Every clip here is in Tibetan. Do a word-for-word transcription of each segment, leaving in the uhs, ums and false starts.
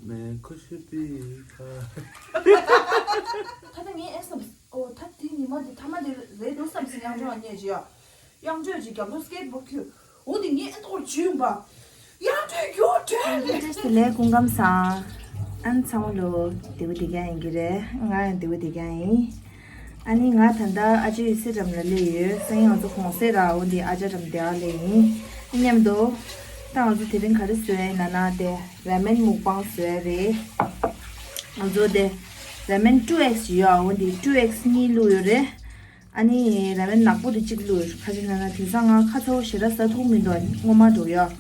ཁ་ད་ངའི་ཨེ་སམ་ཨོ་ད་དེ་ཉི་མ་དེ་ཐ་མ་དེ་རེད་འདུག་བསམ་སོང་། གཡང་ཁྲོད་ལ་ཉལ་གྱི་ཡོད། གཡང་ཁྲོད་ཀྱི་རྒྱབ་ལོགས་སི་ཀེཊ་བོརྡ་ཁྱེར། འོ་དེ་ངའི་ཨེ་ཐོག་བྱུང་བ། གཡང་ཁྲོད་རྒྱུགས་འགྲོ་རེད། ལས་སྐུ་ཁམས་བཟང་། ཨན་ཚང་མ་ལོ་བདེ་པོ་བདེ་རྐྱང་ཡིན་གྱི་རེད། ང་ཡང་བདེ་པོ་བདེ་རྐྱང་ཡིན། ཨ་ནི་ང་ད་ལྟ་ཨ་ཅེ་ཡོད་སའི་འགྲམ་ལ་སླེབས་ཡོད། སང་ཉིན་ང་ཚོ་གུང་སེང་ར། འོ་འདི་ཨ་ཅག་འགྲམ་བསྡད་ཡག་སླེབས་ཡིན། མཉམ་དུ་ད་ང་ཚོ་དེ་རིང་ག་རེ་བཟོས་ཡིན་ལབ་ན། དེ་ར་མེན་མུག་པང་བཟོས་རེད། ང་ཚོ་དེ་ར་མེན་ཊུ་ཨེགས་ཡོད། འོ་འདི་ཊུ་ཨེགས་གཉིས་བླུགས་ཡོད་རེད། ཨ་ནི་ར་མེན་ནག་པོ་དེ་གཅིག་བླུགས་ཡོད། ག་རེ་ལབ་ན་དེང་སང་ང་ཁ་ཚ་བོ་ཞེ་དྲག་ཟ་ཐུབ་མི་འདུག་སྔོན་མ་འདྲ་ཡོད།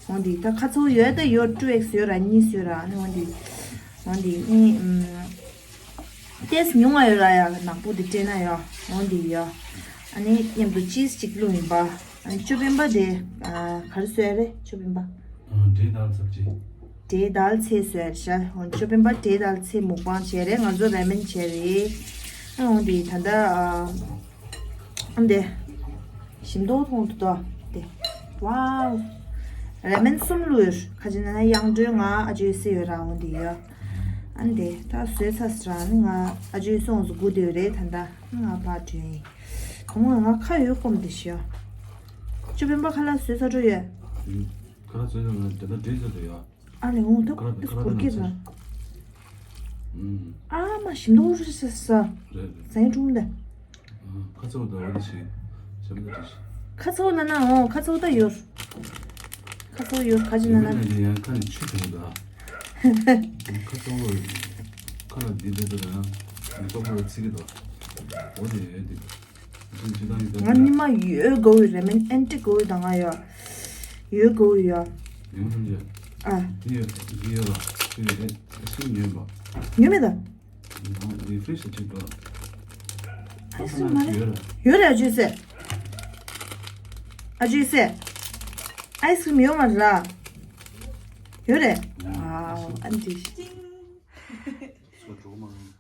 འོ་འདི་ད་ཁ་ཚ་བོ་ཡོད་ད་ཡོད། ཊུ་ཨེགས་ཡོད་ར་གཉིས་ཡོད་ར། ཨ་ནི་འོ་འདི་འོ་འདི་གཉིས་ཨུམ། ཏོག་ཙམ་ཉུང་བ་ཡོད་ར་ཡ། ནག་པོ་དེ་སྤྲད་ན་ཡ། འོ་འདི་ཡ། ཨ་ནི་མཉམ་དུ་ཅིས་གཅིག་བླུགས་ཡིན་པ། ཨ་ནི་ཅོ་པིན་པ་དེ་ཨ་ག་རེ་བཟོས་རེད་ཅོ་པིན་པ། འབྲས་དལ་ཚལ་ཅིག་འབྲས་དལ་ཚལ་བཟོས་རེད་ཤག་འོ་ཅོ་པིན་པ་འབྲས་དལ་ཚལ་མུག་པང་བྱས་རེད། ང་ཚོ་ར་མེན་བྱས་རེད། ཨ་འོ་འདི་ད་ལྟ་ཨ། ཨ་འདི། ཞིམ་མདོག་མཐོང་འདུག་ཏོ། འདི། ཝའོ། ར་མེན་གསུམ་བླུགས་ཡོད། ག་ཅི་ན་ན་གཡང་ཁྲོད་ང་ཨ་ཅོའི་སྲས་ཡོད་ར་འོ་འདི་ཡོད། ཨ་འདི་ད་བཟོས་ཚར་སོང་ར། ཨ་ནི་ང་ཨ་ཅོའི་སྲས་ཚོ་སྒུག་བསྡད་ཡོད་རེད་ད་ལྟ། ང་ཕར་བྲོས་ཡིན། གོང་ང་ང་ཁ་ཡོད་སྐོམ་འདི་ཤི་ཡོད། ཅོ་པིན་པ་ཁ་ལག་བཟོས་ཚར་འགྲོ་ཡོད། ཁ་ལག་བཟོས་ཚར་ང་དེ་ལ་འབྲས་བཟོས་འདུག་ཡོད། ཨ་ལེ་འོང་ཐུག་ཁ་ལག་ཁ་ལག་བོར་གྱི་ར། ཨུམ། ཨ་མ་ཞིམ་མདོག་རེད་ས་ས། རེད་རེད། ཟས་འཁྲུངས་ད། ཨ་ཁ་ཚ་བོ་ད་འོ་དེ་ཞིག་བྱས་མི་ད་དེ་ཞིག་ཁ་ཚ་བོ་ལ་ན་འོ་ཁ་ཚ་བོ་ད་ཡོད། ཁ་ཚ་བོ་ཡོད་ག་ཅི་ན་ན། མི་ན་ཡང་ཁ་ནས་ཆུ་དྲོན་ད། ཁ་ཚ་བོ། ཁ་ལ་འདི་འདི་འདི་ད་ཡང་། མི་ཀོ་ཀོ་ལ་ཚིག་གི་ད། འོ་དེ་ཡོད་དེ། ང་ཉི་མ་ཡོད་དགོས་ཡོད་རེད་མིན་ཨན་ཏི་དགོས་ཡོད་དང་ང་ཡོད། ཡོད་དགོས་ཡོད། ཡོང་ཐམས་ཅད། ཨ། འདི་ཡོད་འདི་ཡོད་ལ། ཁྱོད་ཡོད་ཨེ་ཤིང་ཉོས་པ། ཉོས་མེད་ད། ཡང་འདི་ཧྥི་རི་ཇི་ཅིག་འགྲོ། ཨ་ཤི་མ་རེད། ཡོད་ལ། ཡོད་རེད་ཨ་ཇུ་སེ། ཨ་ཇུ་སེ། ཨའི་སི་ཀྲིམ་ཡོད་མ་རེད་ལ། ཡོད་རེད། ཨའོ་ཨན་ཏི། ཚོ་གྲོགས་མ་རུང་།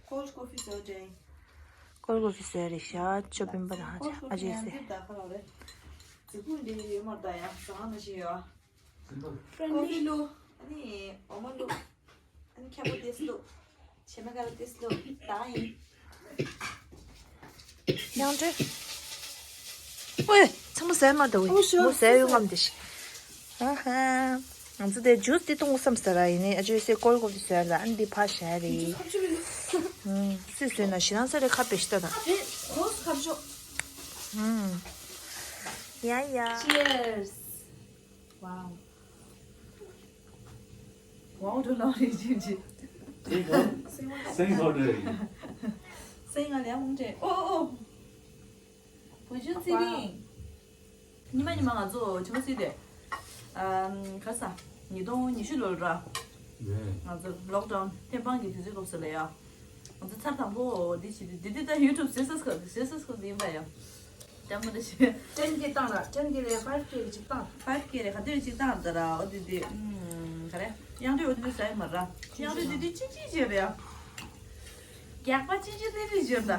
Cold coffee བཟོ་དྲན། Cold coffee བཟོས་རེད་ཤག་ཅོ་པིན་པ་དང་ཧ་ཅང་ཨ་ཅེ་སེ། ད་ཁ་ལ་རེད། རྫི་ཁུག་འདི་ཡོད་མ་རེད་ད་ཡང་ཟ་ཁང་ནང་བཞིན་ཡོད། Friendly. Coffee བླུགས། ཨ་ནི་འོ་མ་བླུགས། ཨ་ནི་ཁ་པོ་ཏེས་བླུགས། བྱེ་མ་ཀ་ར་ཏེས་བླུགས། ད་ཡིན། ཡང་འདྲི། ཨོའི། ཚང་མ་ཟས་མ་འདུག་ཨོ་ཤོ། མོ་ཟས་ཡོད་ངམ་དེ་ཤི། ཨ་ཧ། ང་ཚོ་དེ་ཇུས་དེ་འཐུང་བསམ་ས་ར་ཡིན་ནའི་ཨ་ཅོ་སེ་ཀོལ་ཀོ་ཕི་ཟོས་ལ་ཨ་འདི་ཕ་ཞ་རེད། ཨུམ། སུས་ཟོས་ན་ཞེ་སྡང་ས་རེ་ཁ་པེ་ཤི་ཏ་དང་། ཨ་ཕེ་ཁོ་སུ་ཁ་ཤོ། ཨུམ། ཡ་ཡ། Cheers. Wow. Wow འགྲོ་ལ་རེ་ཅིག་ཅིག Sing what? Sing what? Sing ང་ལ་ཡང་འདྲེ། ཨོ་ཨོ། བུ་ཆུང་ཚེ་རིང་། ཉི་མ་ཉི་མ་ང་ཚོ་ཆུང་སི་དེ། ཨམ་ག་ས། ཉིས་སྟོང་ཉི་ཤུ་ལོར་ར། ང་ཚོ་ལོག་ཌའོན་ཐེམ་སྤང་གི་དུས་ཚོད་སྐབས་སུ་ལ་ཡ། ང་ཚོ་ཚར་དང་པོ་འདི་བྱེད་དུས་འདི་འདི་ད་ཡུ་ཊུབ་བཟོས་ས་སྐབས་བཟོས་ས་སྐབས་འདི་ཡིན་པ་ཡ། ལྟད་མོ་འདི་བྱེད། ཊེན་ཀེ་བཏང་ར། ཊེན་ཀེ་ལས་ཕའིབ་ཀེ་གཅིག་བཏང་། ཕའིབ་ཀེ་རེད་ག་དུས་གཅིག་བཏང་ད་ར་ཨོ་འདི་འདི་ཨུམ་ག་རེ། གཡང་ཁྲོད་ཨོ་འདི་འདི་ཟ་ཡི་མ་ར། གཡང་ཁྲོད་འདི་འདི་ཅི་ཅི་བྱེད་རེད་ཡ། རྒྱག་པ་ཅི་ཅི་རེ་རེ་བྱེད་ད།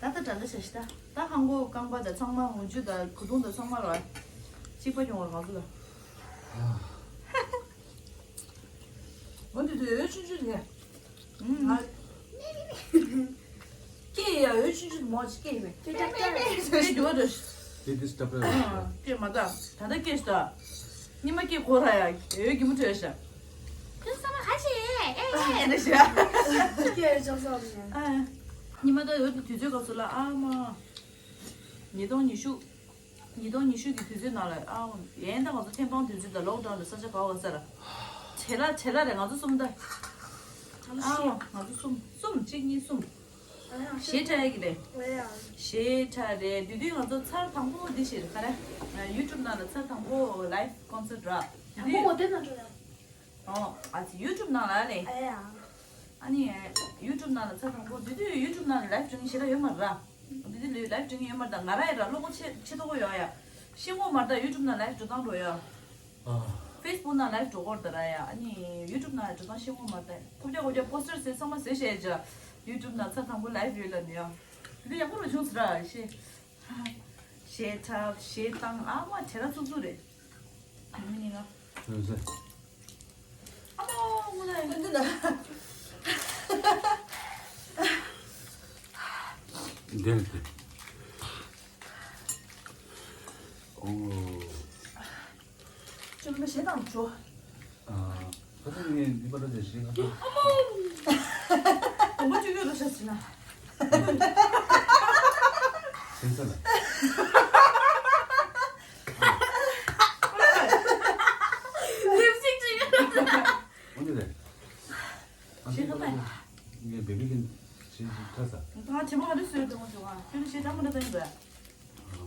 ད་ད་ད་ད་ཤ་ཤི་ད། ད་ཧང་གོ་རྐང་པ་ད་ཚང་མ་འོ་ཇུ་ད་གོས་ཐུང་ད་ཚང་མ་ར། གཅིག་པ་ཡོང་བར་ང་ཚོ་ད། འོ་འདི་འདི་འོད་ཆུང་ཆུང་རེད། ཨུམ། ང་སྐད་ཡ་འོད་ཆུང་ཆུང་མོ་ཅིག་སྐད་ཡིན་པས། སྐད་རྒྱུ་བ་འདྲ། སྐད་འདི་སྟབས་ར། སྐད་མ་ད་ད་ལྟ་སྐད་ཤི་ད། ཉི་མ་སྐད་གོ་ར་ཡ་འོད་གི་མུ་ཁྲོད་ཤ། ཁྱོད་ས་མ་ཧ་ཤེ་ཨེ་ཨེ་ཨེ་ནས་ཤ། སྐད་ཅག་ས་མ། ཨ། ཉི་མ་ད་འོད་དུས་ཚོད་སྐབས་སུ་ལ་ཨ་མ། ཉིས་སྟོང་ཉི་ཤུ། ཉིས་སྟོང་ཉི་ཤུ་གི་དུས་ཚོད་ནང་ལ་ཨ་ཡན་ད་ང་ཚོ་ཐེམ་སྤང་དུས་ཚོད་དང་ལོག་ཌའོན་དང་ས་ཆ་ག་བ་ས་ལ། བྲེལ་ལ་བྲེལ་ལ་རེད་ང་ཚོ་གསུམ་ད། ཨ་ང་ཚོ་གསུམ་གསུམ་གཅིག་གཉིས་གསུམ། ཞེ་དྲག་ཡ་གི་རེད། ཞེ་དྲག་རེད་དུས་དུས་ང་ཚོ་ཚར་དང་པོ་འདི་ཞིག་རེད་ག་རེ། ཡུ་ཊུབ་ནང་ལ་ཚར་དང་པོ་ལའིབ་ཀོན་སར་ཊི་ར། དུས་དུས་ཨོ་དེ་ན་འགྲོ་ཡ། ཨོ། ཨ་ཙི་ཡུ་ཊུབ་ནང་ལ་ལེ། ཨ་ཡ། ཨ་ནི། ཡུ་ཊུབ་ནང་ལ་ཚར་དང་པོ་དུས་དུས་ཡུ་ཊུབ་ནང་ལ་ལའིབ་སྒྲིང་ཞེ་དྲག་ཡོད་མ་རེད། དུས་དུས་ལའིབ་སྒྲིང་ཡོད་མ་རེད་ད་ང་རང་ཡི་ར་བློ་ཁོག་ཆེ་ཆེ་ཏོག་ཡོད་ཡ། ཤེས་ངོ་མ་རེད་ད་ཡུ་ཊུབ་ནང་ལའིབ་འགྲོ་སྟངས་འགྲོ་ཡ། ཨ། ཕེ་སི་བུག་ནང་ལའིབ་འགྲོ་གོ་རེད་ད་ར་ཡ་ཨ་ནི་ཡུ་ཊུབ་ནང་ལ་འགྲོ་སྟངས་ཤེས་ངོ་མ་རེད་ད་ཐོབ་རྒྱ་གོ་རྒྱ་པོ་སི་ཊར་ཟེར་ཚང་མ་བཟོས་བཞག་ཡ་ཡུ་ཊུབ་ནང་ཚར་དང་པོ་ལའིབ་ཡོད་ལ་ནི་ཡ། དུས་དུས་ཡག་པོ་རུ་བྱུང་ཟེར་ར་ཤེས། ཞེ་དྲག་ཞེ་སྡང་ཨ་མ་བྲེལ་བ་ཚུགས་ཚུགས་རེད། ཡིན་མིན་ཡིན་ན། ཡོད་ཟེར། ཨ་མ་ངོ་ལ་ཡོད་འདི་ན། འདིར་འདི། ཨོ། ཅུང་མི་ཞེ་དང་ཅོ། ཨ། ཁ་སང་ངས་འདི་པར་དེ་ཞིག་ཁ་སང་། དགོང་མོ་བཅུ་གྱ་རུ་ཤ་ཟིན་ན། སེམས་ས་ལ། ལིབ་སི་ཊིག་ཅིག་ཡོད་ན། འོ་འདི་རེད། ཨ་ཞེ་དྲག་ངས་བེ་བི་ཀིན་ཞིག་ཁ་ས། ད་དྲི་མ་ག་དུས་སུ་ཡོད་དུ་མ་བྱུང་ཨ། ཁྱོད་ནི་ཞེ་དྲག་མ་འདྲ་ད་ཡིན་པས། ཨ།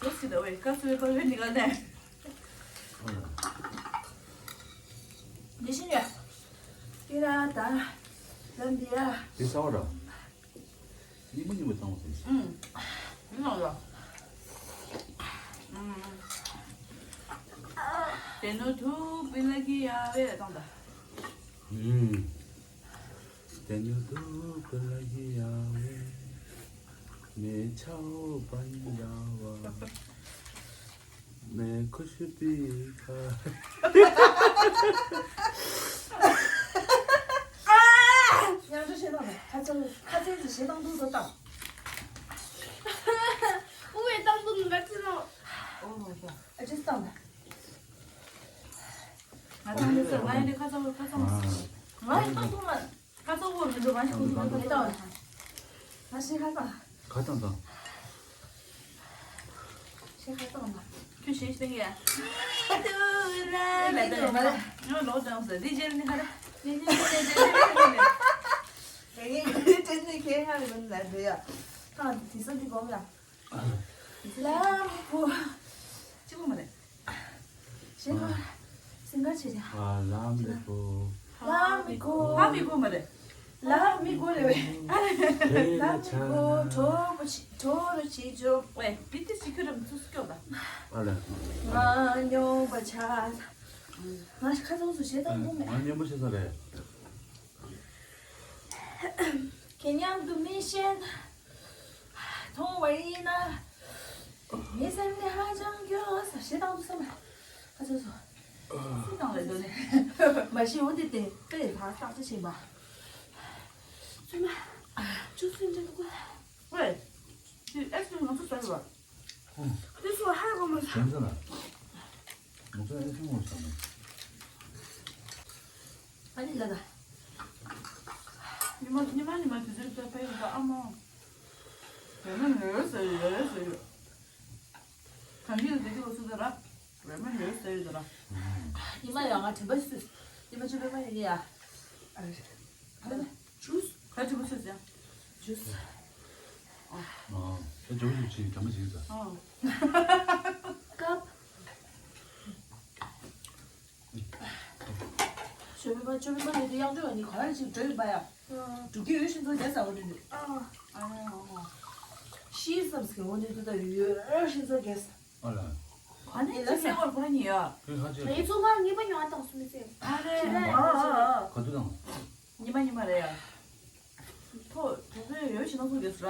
ལོ་སི་ད་ཝེ་ཀ་སི་ཝེ་ཀ་ཝེ་ནི་ག་ནས། ཨ་ལ། ནི་ཤི་ཉོ། ཀི་ར་ད། ལམ་བི་ཡ། དེ་ས་བ་ར། ཉི་མ་ཉི་མ་བཏང་བ་སོང་། ཨུམ། ཡིན་ནོ་ལ། ཨུམ། དེ་ནོ་ཐུ་པི་ལ་གི་ཡ་ཝེ་ལ་བཏང་ད། ཨུམ། དེ་ནོ་ཐུ་པི་ལ་གི་ཡ་ཝེ། མེ་ཆའོ་པན་ཡ་ཝ། མེ་ཁུ་ཤུ་པི་ཁ། ཡང་ཅོ་ཞེ་དང་ཁ་ཚ་ཁ་ཚ་ཞེ་དང་དུ་དོ་དང་། ཨུ་ཝེ་དང་དུ་ནུ་ག་ཚི་ནོ། ཨོ་མ་ཤ། ཨ་ཅི་སྟངས་ད། ང་ཚང་མི་ཚོ་ང་ཡི་ཁ་ཚ་ཁ་ཚ་མ། ང་ཡི་དང་དུ་མ། ཁ་ཚ་བོར་མི་འགྲོ་མ་ཤི་ཁུ་ཁུ་མི་གཏོང་། ང་ཤི་ཁ་ཚ། ཁ་ཚ་དང་། ཤི་ཁ་ཚ་མ། ཁྱོད་ཤི་ཤི་ཡ། ཨ་ཏུ་ལ་ལ་ཏུ་ལ། ང་ལོ་ཙང་ཟེར་འདི་རྗེས་ནི་ཧ་ར། ནི་ནི་ནི་ནི་ནི་ནི། ཨེ་ཡེ་ཏན་ནི་ཁེ་ཧ་རི་མན་ལ་དུ་ཡ། ཁ་དི་སོ་དི་གོ་ཡ། ལ་མི་གོ། ཅི་གོ་མ་རེད། ཤེས་ག་སེང་ག་ཆེ་རེད། ཨ་ལ་མི་གོ། ལ་མི་གོ། ལ་མི་གོ་མ་རེད། ལ་མི་གོ་རེད་བས། ལ་མི་གོ། གྲོགས་པོ་ཆེ་གྲོགས་རུ་ཆེ་ཆོ། ཝེ་བི་ཏི་ཞིག་ཁྱོད་རང་ཚུགས་སྐྱོ་ད། ཨ་ལ། ང་སྨྱོན་པ་ཆགས། ང་ཁ་ཚོགས་སུ་ཞེ་དྲག་འདུག་མེད། ང་སྨྱོན་པ་ཆགས་ས་རེད། ཁྱེད་མཉམ་དུ་མི་ཤེས་ན། མཐོང་བ་ཡིན་ན། ངའི་སེམས་ནི་ཧ་ཅང་སྐྱོ་ས་ཞེ་དྲག་འདུག་བསམ། ཁ་ཚོགས་སུ། སུ་དང་ལས་འདོད་ནས། མ་ཤེས་འོ་དེ་དེ་དཔེ་ལྷག་བསགས་ཅི་བྱེད་པ། ཚོད་མ། ཅུ་སུན་ཅན་དུ་ཀུ། ཝེ། དེ་ཨེ་སི་ང་ཚོ་ཟ་རེད་བ། དེ་སུ་ཧ་གོ་མ་ས། ཟ་ན། ང་ཚོ་ཨེ་སི་ངོ་ས་ན། ཨ་ནི་ལ་ལ། ཉི་མ་ཉི་མ་ཉི་མ་དུས་ཚོད་ལྟར་ཕ་ཡུལ་ལ་ཨ་མ། ཡོད་ན་ཡོད་ཟེར་ཡོད་ཟེར་ཡོད། གང་ཡིན་ལ་དེ་གི་ལོ་སུ་ད་ར། རེ་མ་ཡོད་ཟེར་ཡོད་ད་ར། ཉི་མ་ཡང་ང་དྲན་པ་སུས། ཉི་མ་ཅི་རེ་མ་ཡོད་ཡ། ཨ་རེ། ཨ་རེ། ཇུས། ག་ཅི་མ་སུས་ཡ། ཇུས། ཨ། ཨ། ད་ཇོ་ཇུ་ཆི་དྲ་མ་ཅིག་ད། ཨ། ཀབ། ཞོ་མི་པ་ཅོ་མི་པ་ནི་དེ་གཡང་འགྲོ་ནི་ག་རེ་ཅིག་འགྲོ་ཡིན་པ་ཡ། འགྲོ་གི་ཡོད་ཤིན་ཚོ་རྒྱ་ས་འོ་འདྲ་འདུག་ཨ། ཨ། ཤི་སམ་སི་འོ་འདྲ་འདུག་ད་ཡོད་ཤིན་ཚོ་རྒྱ་ས། ཨ་ལ། ག་ནས་ཅི་སེ་བར་ག་ནི་ཡ། ཁོས་ཧ་ཅང་། ངའི་ཚོ་བར་ངེས་པ་ཉོ་བ་དང་སུ་མི་ཚེ། ཨ་རེ། ཨ་ཨ་ཨ། ག་དུས་དང་། ཉི་མ་ཉི་མ་རེ་ཡ། ཐོ་དེ་ཚོ་ཡོད་ཤིན་ཚོ་རྒྱ་ས་ར།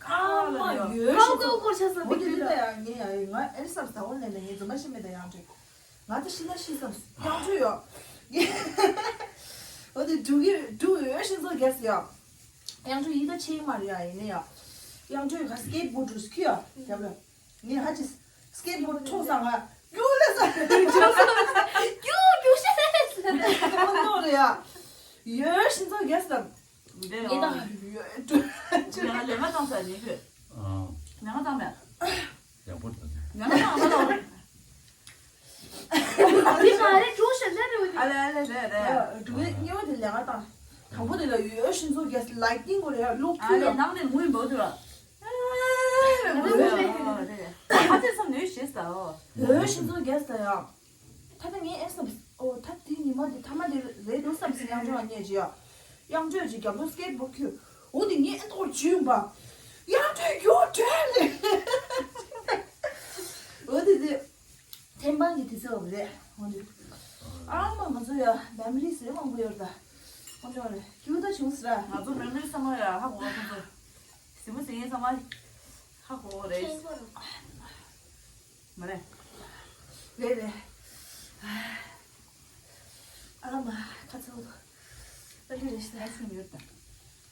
ཨ་མ་ཡོད་ཤིན་ཚོ། ཀའོ་ཀའོ་ཀོར་ཆ་ས་འོ་དེ་དེ་ད་ཡ་ངས་ཡ་ང་ཨེ་སམ་ས་འོ་ལས་ནས་ངས་རྫུན་མ་ཤི་མེད་ད་ཡང་འདྲི། ང་ད་ཤི་ན་ཤི་སམ་ཡང་འདྲི་ཡོད། འོ་དེ་འགྲུ་གི་འགྲུ་ཡོད་ཤིན་ཚོ་རྒྱ་ས་ཡ། ཡང་འདྲི་ཡིན་ད་ཆེ་མ་རེད་ཡ་ཡིན་ནས་ཡ། ཡང་འདྲི་ག་སི་ཀེ་ཊི་བོར་ཌི་རུ་སི་ཁྱུ་ཡ་རྒྱབ་ལ། ངས་ཧ་ཅི་སི་ཀེ་ཊི་བོར་ཌི་མཐོང་སང་ང་རྒྱུག་ལ་ས། རྒྱུག་རྒྱུག་ཤེས་ཟེར། ཨོ་ནོ་རེད་ཡ། ཡོད་ཤིན་ཚོ་རྒྱ་ས། འདི་ཡང་ངས་ད་ཡོད་འགྲོ། ང་ལས་མ་བཏང་ས་ནི་ཁྱོད། ཨ། ལས་མ་བཏང་མེད། ཡག་པོ་འདུག་ལས་མ་བཏང་མ་ལོ། འདི་མ་རེད་གྲུ་ཞབས་ཞབས་རེད་འོ་འདི། ཨ་ལེ་ཨ་ལེ་རེད་རེད། འགྲུ་གི་གཉིས་པ་དེ་ལས་ང་བཏང་། དང་པོ་དེ་ལ་ཡོད་ཤིན་ཚོ་རྒྱ་ལའི་ཊི་ནིང་གོ་རེད་ཡ་གློག་ཨ་ལེ་ཁྱུ་ལ། ནང་ནས་ངུས་འབོད་དུ་ལ། ཨ་ལེ་ངུས་འབོད་དུ་ལ། ཨ་ལེ་ཨ་ལེ། ཨ་ཙི་སོ་ནུས་ཞེས་ཟ་འོ། ཡོད་ཤིན་ཚོ་རྒྱ་ས་ཡ། ད་ལྟ་ངས་ཨེ་བསམ། ཨོ་ད་དེ་ཉི་མ་དེ་ཐ་མ་དེ་རེད་འདུག་བསམ་སོང་། གཡང་འགྲོས་ཨ་མྱེས་ཀྱི་ཡ། གཡང་འགྲོས་ཀྱི་རྒྱབ་ལོགས་སི་ཀེ་ཊི་བོར་ཌི་ཁྱུ། འོ་དེ་ངས་ཨེ་ཐོག་འཇུས་པ། གཡང་འགྲོས་རྒྱུག་བྲོས་ལེ། འོ་དེ་དེ། ཐེམ་སྤང་གི་དུས་ཚོད་རེད་འོ་དེ། ཨ་མ་ང་ཚོ་ཡ་མེ་མོ་རི་ཟེར་མང་པོ་ཡོད་རེད་ད། ཁོང་ཚོ་རེད་ཁྱུ་ད་བྱུང་ཟེར། ང་ཚོ་མེ་མོ་རི་ཚང་མ་ཡ་ཧ་གོ་བ། ཁོང་ཚོ་གཟིགས་མོ་གཟིགས་མཁན་ཚང་མ་ཧ་གོ་བ་རེད། མ་རེད། རེད་རེད། ཨ་མ། ཁ་ཚ་བོ། ཨ་ལི་རེད་ཤི། ཨ་སེམས་ཡོད་ད།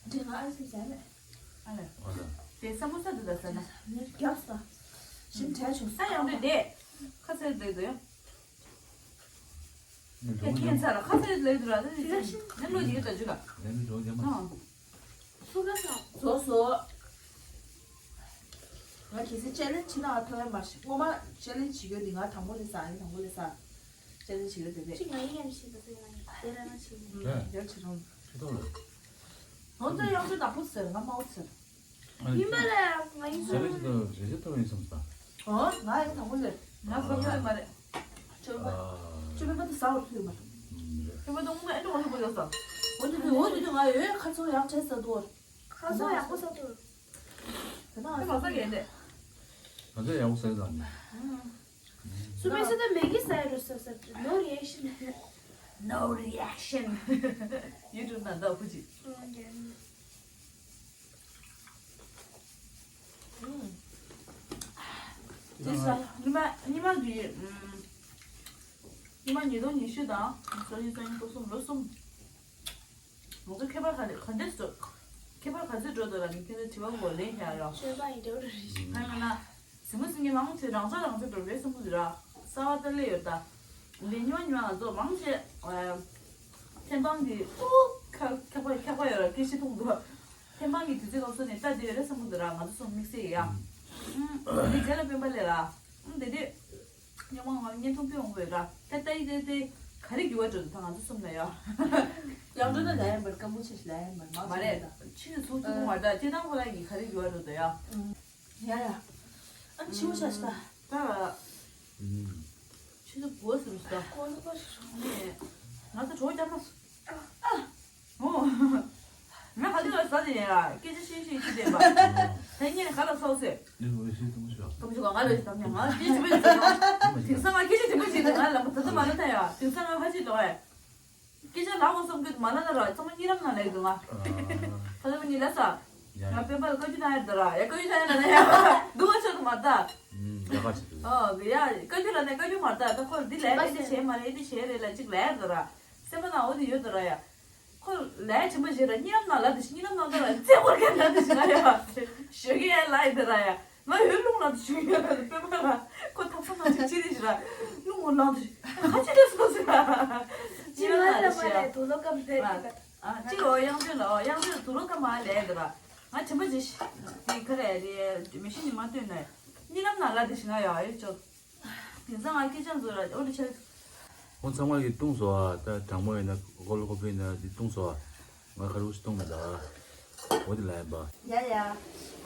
འདྲེ་ང་ཨ་སེམས་ཟ་མེད། ཨ་ལས། ཨ་ལས། དེ་ས་མོ་ས་དེ་ད་ཟ་ན། རྒྱབ་ས། ཞིམ་དྲག་བྱུང་ས། ཡང་འདྲེ་དེ། ཁ་ཚ་བོ་དེ་དེ། ཁྱེད་ཚར་ཁ་ཚ་བོ་ལས་དུ་ར་དེ་དེ། ནམ་ལོ་ཡིན་ད་ཇུ་ལ། ནམ་ལོ་ཇུ་ལ། སུ་ག་ས། བཟོ་བཟོ། ང་གལ་སྲིད་ཅེ་ལེན་ཇི་ཆེ་ན་ང་ཐོབ་ཡ་མ་རེད། སྔོན་མ་ཅེ་ལེན་ཇི་བྱེད་ཀྱི་ཡོད་འདི་ང་དང་པོ་ལས་ས། ཨ་ནི་དང་པོ་ལས་ས། ཅེ་ལེན་ཇི་བྱེད་ཀྱི་ཡོད་དེ་རེད། ཅི་ང་ཡིན་ཡང་ཤེས་ད་ཟེར། ང་ཡིན་དེ་ར་ང་ཆེ་ནི། རེད། རྒྱ་ཆེ་རུང་། ཁྱི་ཐོག་ལ། ང་ཚོ་ཡང་ཚོ་དང་པོ་ཟེར། ང་མའོ་ཟེར། ཡིན་པ་ལ་ང་ཡིན་ཅེ་ལེན་ཇི་དང་རེ་ཞིག་ཐོབ་ཡིན་བསམ་ས། ཨོ། ང་ཡིན་དང་པོ་ལས། ང་ཁོ་ཁོ་མ་རེད། ཅོ་པ། ཨ། ཅོ་པ་དེ་ཟ་བར་ཐུབ་མ། ཨུམ། རེད། ཅོ་པ་དེ་སྔོན་མ་ཨེ་འདྲ་བ་ལུས་པོ་ཡོད་ས། འོ་དེ་དེ་འོ་དེ་དེ་ང་ཡོད་ཁ་ཚོ་ཡག་བྱས་ས་དོར། ཁ་ཚོ་ཡག་པོ་ས་དོར། དེ་ན་དེ་མ་ས་གས་འདྲེ། ང་ཚོ་ཡག་པོ་ཟ་ས་ནི། ཨུམ། སུ་མེད་ས་ད་མེ་གི་ས་ཡ་རུ་ས་ས། No reaction། No reaction། YouTube ནང་ད་བུ་ཅི། ཨུམ། དེ་ས་ཉི་མ་ཉི་མ་འདི། ཉི་མ་ཉིས་སྟོང་ཉི་ཤུ་དང་སོ་ཉི་སོ་ཉི་སོ་གསུམ་ལོ་གསུམ། ང་ཚོ་ཁྱད་པར་ག་ལེ་ག་འདྲས་སོ། ཁྱད་པར་ག་ཚོད་འགྲོ་འདུག་ལ་ནི་ཁྱེད་ཚོ་དྲི་བ་གོ་ལེན་བྱ་ཡོད། ཤོད་པ་ཡིན་འགྲོ་རེད། ཧ་ན་ན། སེམས་པ་སེམས་ཀྱི་མང་ཆེ་རང་ཚོ་རང་ཚོ་འགྲོ་རེད་བསམ་གི་འདུག་ར། གསར་པ་ལྟ་སླེབས་ཡོད་ད། འདི་ཉོ་ཉོ་ང་ཚོ་མང་ཆེ། ཨ། ཐེམ་སྤང་གི་ཁ་ཁ་པ་ཁ་པ་ཡོད་ར་སྐད་ཆ་ཐུང་འདུག་ཐེམ་སྤང་གི་དུས་ཚོད་སྐབས་སུ་ནས་ལྟ་བསྡད་ཡོད་རེད་བསམ་གི་འདུག་ར། ང་ཚོ་གསུམ་དམིགས་བསལ་ཡ། ཨུམ། འདི་རྗེས་ལ་སྤེན་པ་ལས་ར། ཨུམ། དེ་དུས། ཉི་མ་ང་བརྙན་ཐུང་སྤེལ་འོང་གི་ཡོད་ར། ད་ལྟ་ཡི་དེ་དེ་ག་རེ་འགྱུར་བ་འགྲོ་འདུག་ད་ང་ཚོ་གསུམ་ལ་ཡ། ཡང་འགྲོ་ན་ལ་ཡ་མར་སྐམ་པོ་ཆེ་ལ་ཡ་མར་མ་མ་རེད། ཆེ་ཆུང་ཆུང་མ་ད་ཅེ་དང་ཁོ་ལ་ཡི་ག་རེ་འགྱུར་བ་འགྲོ་འདུག་ཡ། ཡ་ཡ། ཨ་ཆེ་བོ་ཆ་ཤི་ད། ད། ཨུམ། ཆུ་ཚོད་དགུ་ཟིན་ཤི་ད། དགུ་ཟིན་པ་ཞིག་རེད། ང་ཚོ་གྲོགས་རྒྱབ་ན། ཨ། ཨོ། ང་ཧ་ཅི་ལ་ཟ་དེ་ཡ། སྐད་ཆ་ཤེས་ཤེས་ཤེས་དེ་པ། ད་ཉིན་ག་ལ་ཚོགས་ཟེར། ནི་འོས་ཤིང་དུ་མ་ཤོག་དུ་མ་ཤོག་ང་ལ་ཞིག་དམ་ཉ་ང་སྐད་ཆ་མི་ཤེས་ང་། དེང་སང་ང་སྐད་ཆ་དེ་མ་ཤེས་ང་ལ་མ་ད་ད་མ་ལ་ད་ཡ། དེང་སང་ང་ཧ་ཅི་ལོ་ཨེ། སྐད་ཆ་ལ་འོ་སོམ་གི་མ་ལ་ན་ར་ཚང་མ་གཉིད་ལམ་ན་ལ་ཡི་དུ་ང་། ད་ད་མ་གཉིད་ལ་ས། ཡ་ང་ཡ། སྤེན་པ་ལ་བཀའ་བཀྱོན་གནང་ཡ་ད་ར་ཡ། བཀའ་བཀྱོན་གནང་ཡ་ན་ཡ། འདུག་བ་ཆོག་ཏུ་མ་ད། ཡ་ག་ཆི་དུ། ཨོ་ཡ་བཀའ་བཀྱོན་ལ་ནས་བཀའ་བཀྱོན་མ་ད། ད་ཁོ་འདི་ལས་ཨེ་འདི་བྱས་མ་རེད་ཨེ་འདི་བྱས་རེད་ལ་ཅིག་ལས་ཡ་ད་ར། སེམས་པ་ན་འོ་དེ་ཡོད་ད་ར་ཡ། ཁོ་ལས་དྲན་པ་བཞེས་ར་གཉིད་ལམ་ནང་ལ་དེ་ཞིག་གཉིད་ལམ་ནང་ལྟ་ར་རྩེ་བོར་གན་ལ་དེ་ཞིག་ང་ཡ། ཞོགས་ཀས་ལ་ཡི་དེ་ར་ཡ། ང་ཡོད་རླུང་ལ་དེ་ཞིག་ཡོད་ར་དེ་པེ་མ་ར། ཁོ་ཐབ་ས་ནང་ཅིག་ཅི་རེད་ཞིག་ར། རླུང་འོ་ལང་དེ་ཞིག་ཁ་ཅི་རེད་སོང་ཟེར་ར། ཅི་གཉིད་ལམ་ལ་ལ་དེ་མ་ཞིག་ལས་དུ་ལོ་ཀམ་ཟེར་ཨ། ཨ་ཅི་འོ་དབྱངས་ཅན་ལ་འོ་དབྱངས་ཅན་དུ་ལོ་ཀམ་མ་ལས་དེ་ར། ང་དྲན་པ་ཅི་ཞིག་དེ་ག་རེ་རེད་མི་ཤི་ནི་མ་ལྟོས་ན། གཉིད་ལམ་ནང་ལ་དེ་ཞིག་ང་ཡ་ཡོད་ཅོག་དེང་སང་ང་སྐད་ཆ་ཚོ་ལ་ཨོ་ལི་ཆ། ཁོང་ཚང་མ་གིས་བཏུང་སོང་ཨ། ད་དྲང་མོ་ཡིན་ན་ཀོ་ལ་ཀོ་ཕི་ཡིན་ན་འདི་བཏུང་སོང་ཨ། ང་ག་རུ་ཞིག་བཏུང་མེད་ད། འོ་དེ་ལ་ཡིན་པ། ཡ་ཡ། ཨ་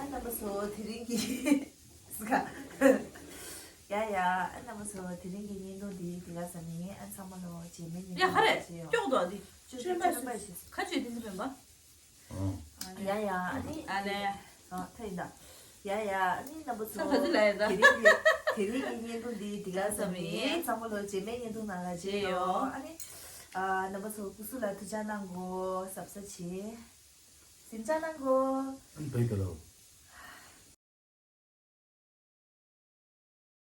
རྣམ་པ་ཚོ་དེ་རིང་གི་སི་ཀ་ཡ་ཡ། ཨ་རྣམ་པ་ཚོ་དེ་རིང་གི་བརྙན་ཐུང་འདི་འདི་ག་ས་ནི་ཨ་ཚང་མ་ལོ་རྗེས་མའི་བརྙན་ཡ་ཐུང་ག་རེ་ཞིག་ཡོད། སྐྱོག་དོ་འདི། ཆོས་ཆོས་པ་ཆོས་པ་ཞིག་ཁ་ཆོས་དེ་འདི་མིན་པ། ཨོ། ཡ་ཡ་ཨ་ནི། ཨ་ལེ། ཨ་ཐ་ཡིན་ད། ཡ་ཡ་ཨ་ནི་རྣམ་པ་ཚོ། ས་ཐ་ཚི་ལ་ཡ་ད། དེ་རིང་གི་དེ་རིང་གི་བརྙན་ཐུང་འདི་འདི་ག་ཙམ་ཡིན། ཚང་མ་ལོ་རྗེས་མའི་བརྙན་ཐུང་ནང་ལ་མཇལ་ཡོང་། ཨ་ནི། ཨ་རྣམ་པ་ཚོ་སྐུ་གཟུགས་ལ་ཐུགས་ཅག་གནང་གོ། གཟབ་གཟབ་བྱེད། གཟིམ་ཅག་གནང་གོ། ཨ་ནི་བའི་ད་ལོ།